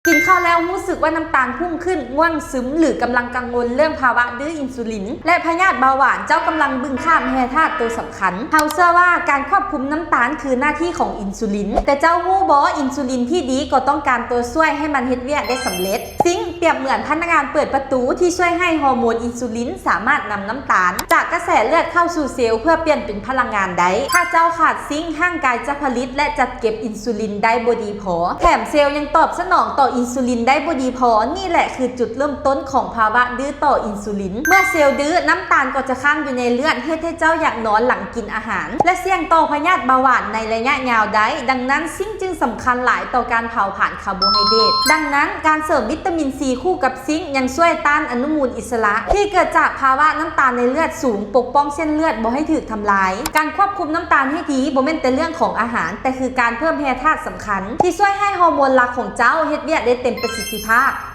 ກິນເຂົ້າແລ້ວຮູ້ສຶກວ່ານ້ຳຕານພຸ່ງຂຶ້ນ, ງ່ວງຊຶມ ຫຼື ກຳລັງກັງວົນເລື່ອງພາວະດື້ອິນຊູລິນ ແລະ ພະຍາດເບົາຫວານ, ເຈົ້າກຳລັງບຶງຂ້າມແຮ່ທາດໂຕສຳຄັນ. ເຮົາເຊື່ອວ່າການຄວບຄຸມນ້ຳຕານຄືໜ້າທີ່ຂອງອິນຊູລິນ. ແຕ່ເຈົ້າຮູ້ບໍ່? ອິນຊູລິນທີ່ດີກໍຕ້ອງການຕົວຊ່ວຍໃຫ້ມັນເຮັດວຽກໄດ້ສຳເລັດ. ຊິງປຽບເໝືອນພະນັກງານເປີດປະຕູທີ່ຊ່ວຍໃຫ້ຮໍໂມນອິນຊູລິນສາມາດນຳນ້ຳຕານຈາກກະແສເລືອດເຂົ້າສູ່ເຊວເພື່ອປ່ຽນເປັນພະລັງງານໄດ້. ຖ້າເຈົ້າຂາດຊິງ, ຮ່າງກາຍຈະຜະລິດ ແລະ ຈັດເກັບອິນຊູລິນໄດ້ບໍ່ດີພໍ. ແຖມເຊວຍັງຕອບສະໜອງຕໍ່ອິນຊູລິນໄດ້ບໍ່ດີພໍ. ນີ້ແຫຼະຄືຈຸດເລີ່ມຕົ້ນຂອງພາວະດື້ຕໍ່ອິນຊູລິນ. ເມື່ອເຊວດື້, ນ້ຳຕານກໍຈະຄ້າງຢູ່ໃນເລືອດ, ເຮັດໃຫ້ເຈົ້າຢາກນອນຫຼັງກິນອາຫານ ແລະ ສ່ຽງຕໍ່ພະຍາດເບົາຫວານໃນໄລຍະຍາວໄດ້. ດັ່ງນັ້ນ, ຊິງຈຶ່ງສຳຄັນຫຼາຍຕໍ່ການເຜົາຜານຄາໂບໄຮເດຣດ. ດັ່ງນັ້ນ, ການເສີມວິຕາມິນຊີຄູ່ກັບຊິງຍັງຊ່ວຍຕ້ານອະນຸມູນອິດສະຫຼະທີ່ເກີດຈາກພາວະນ້ຳຕານໃນເລືອດສູງ, ປົກປ້ອງເສັ້ນເລືອດບໍ່ໃຫ້ຖືກທຳລາຍ. ການຄວບຄຸມນ້ຳຕານໃຫ້ດີບໍ່ແມ່ນແຕ່ເລື່ອງຂອງອາຫານ, ແຕ່ຄືການເພີ່ມແຮ່ທາດສຳຄັນທີ່ຊ່ວຍໃຫ້ຮໍໂມນຫຼັກຂອງເຈົ້າເຮັດວຽກໄດ້ເຕັມປະສິດທິພາບ.